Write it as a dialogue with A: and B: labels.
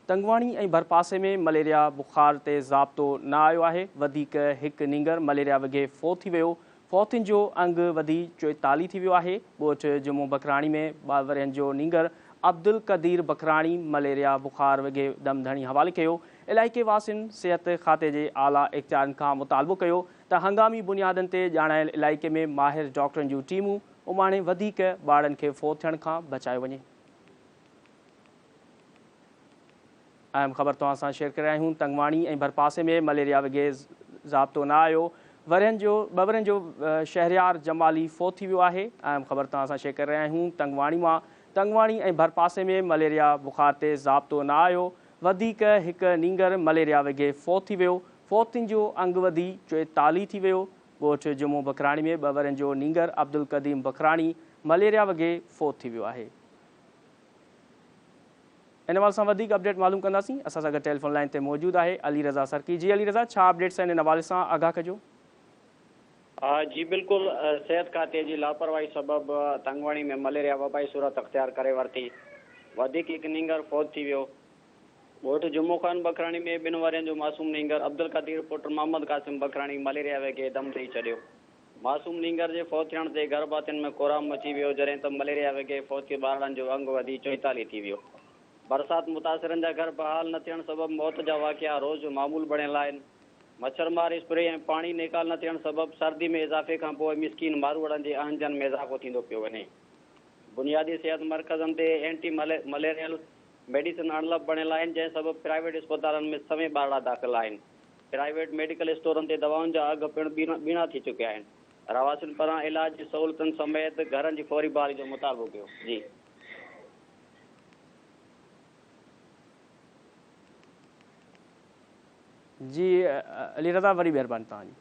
A: تنگواڻي ۽ ڀرپاسي ۾ مليريا بخار تي ضابطو نه آيو آهي، وڌيڪ هڪ نينگر مليريا وگهي فوت ٿي ويو، فوتين جو انگ وڌي 44 ٿي ويو آهي، ڳوٺ جمعو بکراڻي ۾ ٻه ورهين جو نينگر عبدالقدير بکراڻي مليريا بخار وگهي دم ڌڻي حوالي ڪيو، علائقي واسين صحت کاتي جي اعليٰ اختيارين کان مطالبو ڪيو ته هنگامي بنيادن تي ڄاڻايل علائقي ۾ ماهر ڊاڪٽرن جون ٽيمون اماڻي وڌيڪ ٻارڙن کي فوت ٿيڻ کان بچايو وڃي. اهم خبر توهان سان شيئر ڪري رهيا آهيون تنگواڻي ۽ ڀرپاسي ۾ مليريا وگهي ضابطو نه آيو ورهين جو ٻه ورهين جو شهريار جمالي فوت ٿي ويو آهي اهم خبر توهان سان شيئر ڪري رهيا آهيون تنگواڻي مان تنگواڻي ۽ ڀرپاسي ۾ مليريا بخار تي ضابطو نه آيو وڌيڪ هڪ نينگر مليريا وگهي فوت ٿي ويو فوتين جو انگ وڌي 44 ٿي ويو ڳوٺ جمعو بکراڻي ۾ ٻه ورهين جو نينگر عبدالقديم بکراڻي مليريا وگهي فوت ٿي ويو آهي. ان حوالي سان وڌيڪ اپڊيٽ معلوم ڪنداسين اسان سان گڏ ٽيليفون لائين تي موجود آهي علي رضا سرڪي جي علي رضا ڇا اپڊيٽس آهن ان حوالي سان آگاهه ڪجو.
B: جي بلڪل صحت کاتي جي لاپرواهي سبب تنگواڻي ۾ مليريا وبائي صورت اختيار ڪري ورتي وڌيڪ هڪ نينگر فوت ٿي ويو. ڳوٺ جمعو خان بکراڻي ۾ ٻن ورهين جو معصوم نينگر عبدالقدير پٽ محمد قاسم بکراڻي مليريا وگهي دم ڏئي ڇڏيو. معصوم نينگر جي فوت ٿيڻ تي گهر ڀاتين ۾ ڪهرام مچي ويو، جڏهن ته مليريا وگهي فوت ٿيل ٻارڙن جو انگ وڌي 44 ٿي ويو. برسات متاثرن جا گهر بحال نه ٿيڻ سبب موت جا واقعا روز جو معمول بڻيل آهن. مڇر مار اسپري ۽ پاڻي نيڪال نه ٿيڻ سبب سردي ۾ اضافي کانپوء مسڪين ماروئڙن جي اهنجن ۾ اضافو ٿيندو پيو وڃي. بنيادي صحت مرڪزن تي اينٽي مليريل ميڊيسن اڻلڀ بڻيل آهن، جنهن سبب پرائيويٽ اسپتالن ۾ سوين ٻارڙا داخل آهن. پرائيويٽ ميڊيڪل اسٽورن تي دوائن جا اگهه پڻ ٻيڻا ٿي چڪيا آهن. رهواسين پاران علاج جي سهولتن سميت گهرن جي فوري بحالي جو مطالبو ڪيو. جي.
A: جي علي رضا وڏي مهرباني توهان جي.